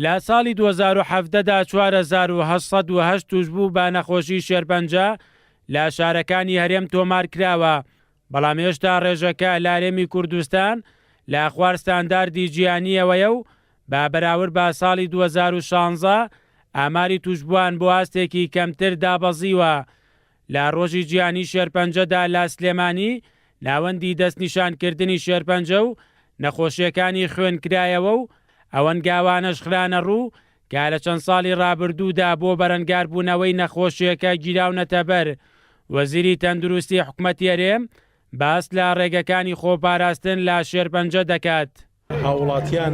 لە ساڵی 2017 دا 4808 تووشبوو بە نەخۆشی شێرپەنجە لە شارەکانی هەرێم تۆمارکراوە، بەڵام هێشتا ڕێژەکە لە هەرێمی کوردستان لە خوار ستانداردی جیهانییەوەیە و بە بەراورد بە ساڵی 2016 ئاماری تووشبووان بۆ ئاستێکی کەمتر دابەزیوە. لە ڕۆژی جیهانی شێرپەنجەدا لە سلێمانی ناوەندی دەستنیشانکردنی شێرپەنجە و نەخۆشییەکانی خوێن کرایەوە و ئەو هەنگاوانەش خرانەڕوو کە لە چەند ساڵی ڕابردوودا بۆ بەرەنگاربوونەوەی نەخۆشییەکە گیراونەتەبەر، وەزیری تەندروستی حکومەتی هەرێم باس لە ڕێگەکانی خۆپاراستن لە شێرپەنجە دەکات. هاوڵاتیان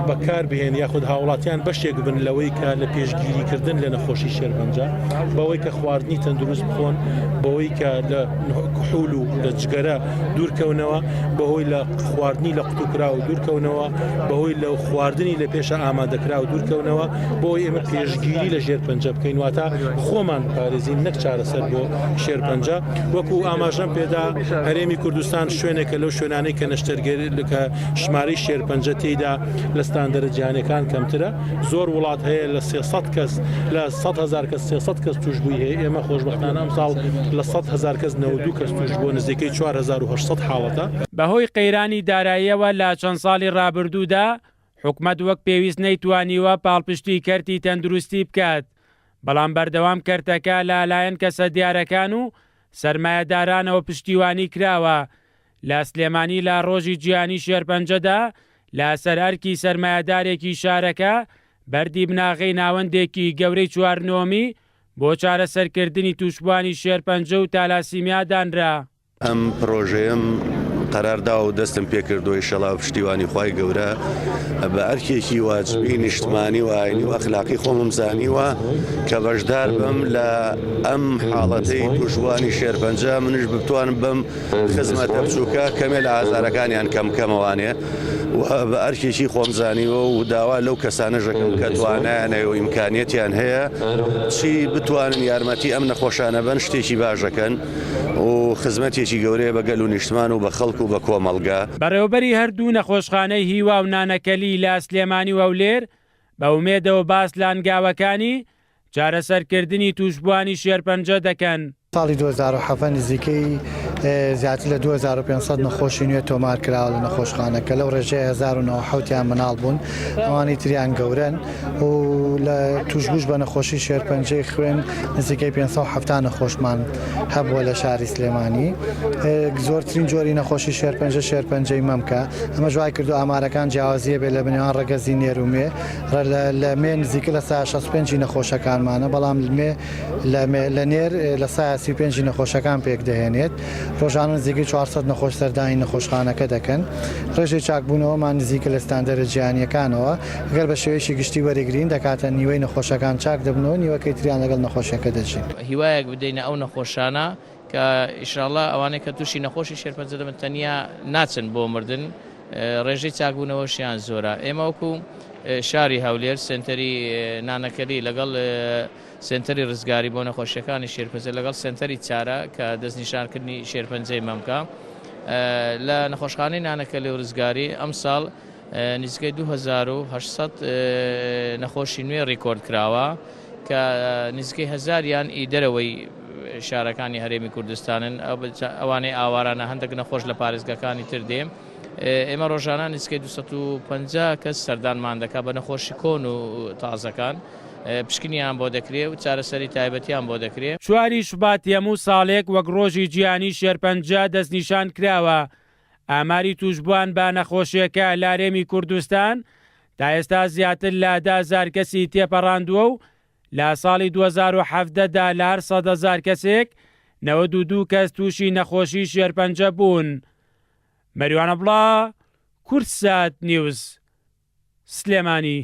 بەکار بهێن یاخود هاوڵاتیان بەشێک بن لەوەی کە لە پێشگیری کردن لە نەخۆشی شێرپەنجە بەوەی کە خواردنی تەندروست بخۆن بەوەی کە لە کحول و لە جگەرە دوورکەونەوە بەهۆی لە خواردنی لە قوتوکراو دوورکەونەوە بەهۆی لە خواردنی لە پێشە ئامادەکراو دوورکەونەوە بۆی ئێمە پێشگیری لە ژێرپەنجە بکەین واتە خۆمان بپارێزین نەک چارەسەر بۆ شێرپەنجە وەکو ئاماژەم پێدا هەرێمی کوردستان شوێنێکە لەو شوێنانەی کە نەشتەرگەری کە ژمارەی شێرپەنجە تێیدا لە ستاندەرە جیهانیەکان کەمترە زۆر وڵات هەیە لە 300 کەس لە 100 هزار کەس 300 کەس توشبووی هەیە ئێمە خۆشبەختانە ئەمساڵ لە 100 هزار کەس 92 کەس توش بووە نزیکەی 4800 حاڵەتە. بەهۆی قەیرانی داراییەوە لە چەند ساڵی ڕابردوودا حکومەت وەک پێویست نەیتوانیوە پاڵپشتی کەرتی تەندروستی بکات، بەڵام بەردەوام کەرتەکە لە لایەن کەسە دیارەکان و سەرمایەدارانەوە پشتیوانی کراوە. لە سلێمانی لە ڕۆژی جیهانی شێرپەنجەدا لە سەر ئەرکی سەرمایەدارێکی شارەکە بەردی بناغەی ناوەندێکی گەورەی چوارنۆمی بۆ چارەسەرکردنی تووشبووانی شێرپەنجە و تالاسیمیا دانرا. ئەم پرۆژەیەم قەرار داوە و دەستم پێکردووە ئیشەڵا بە پشتیوانی خوای گەورە بە ئەرکێکی واجبی نیشتمانی و ئاینی و ئەخلاقی خۆمم زانیوە کە بەشدار بم لە ئەم حاڵەتەی تووشبووانی شێرپەنجە منیش بتوانم بەم خزمەتە بچووکە کەمێ لە ئازارەکانیان کەم کەمەوانێ و بە ئەرکێکی خۆم زانیوە و داوا لەو کەسانەش دەکەم کە توانایان هەیە و ئیمکانیەتیان هەیە چی بتوانن یارمەتی ئەم نەخۆشانە بەن شتێکی باش دەکەن. و خزمەتێکی گەورەیە بە گەل و نیشتمان و بە خەڵک و بە کۆمەڵگە. بەڕێوەبەری هەردوو نەخۆشخانەی هیوا و نانەکەلی لە سلێمانی و هەولێر بە ئومێدەوە باس لە هەنگاوەکانی چارەسەرکردنی تووشبووانی شێرپەنجە دەکەن. ساڵی 2017 نزیکەی زیاتر لە 2500 نەخۆشی نوێ تۆمار کراوە لە نەخۆشخانە کە لەو ڕێژەیە 1097 یان مناڵ بوون ئەوانی تریان گەورەن و لە تووشبووش بە نەخۆشی شێرپەنجەی خوێن نزیکەی 570 نەخۆشمان هەبووە لە شاری سلێمانی. زۆرترین جۆری نەخۆشی شێرپەنجە شێرپەنجەی مەمکە، ئەمەش وای کردووە ئامارەکان جیاوازی هەبێت لە نێوان ڕەگەزی نێر و مێ، لە مێ نزیکە لە سەدا 65 ی نەخۆشەکانمانە، بەڵام مێ لە نێر لە سەدا 35 ی نەخۆشەکان پێکدەهێنێت. ڕۆژانە نزیکەی 400 نەخۆش سەردانی نەخۆشخانەکە دەکەن. ڕێژەی چاکبوونەوەمان نزیکە لە ستاندەرە جیهانییەکانەوە. گەر بە شێوەیەکی گشتی وەریگرین دەکاتە نیوەی نەخۆشەکان چاک دەبنەوە نیوەکەی تریان لەگەڵ نەخۆشیەکە دەژین. هیوایەک بدەینە ئەو نەخۆشانە کە ئیشاڵا ئەوانەی کە تووشی نەخۆشی شێرپەنجە دەبن تەنیا ناچن بۆ مردن ڕێژەی چاکبوونەوەشیان زۆرە ئێمە وەکو شاری هەولێر سێنتەری نانەکەلی لەگەڵ سێنتەری ڕزگاری بۆ نەخۆشیەکانی شێرپەنجە لەگەڵ سێنتەری چارە کە دەستنیشانکردنی شێرپەنجەی مەمکە لە نەخۆشخانەی نانەکەلی و ڕزگاری ئەمساڵ نزیکەی 2800 نەخۆشی نوێ ڕیکۆرد کراوە کە نزیکەی هەزاریان ئی دەرەوەی شارەکانی هەرێمی کوردستانن ئەوانەی ئاوارانە هەندێک نەخۆش لە پارێزگاکانی تر دێ ئێمە ڕۆژانە نزیکەی 250 کەس سەردانمان دەکات بە نەخۆشی کۆن و تازەکان پشکنیان بۆ دەکرێ و چارەسەری تایبەتیان بۆ دەکرێ. چواری شوباتی هەموو ساڵێک وەک ڕۆژی جیهانی شێرپەنجە دەستنیشان کراوە، ئاماری تووشبووان بە نەخۆشییەکە لە هەرێمی کوردستان تا ئێستا زیاتر لە 10,000 کەسی تێپەڕاندووە و لە ساڵی 2017 دا لە هەر 100,000 کەسێک 92 کەس تووشی نەخۆشی شێرپەنجە بوون. مەریوان عەبدوڵا، کوردسات نیوز، سلێمانی.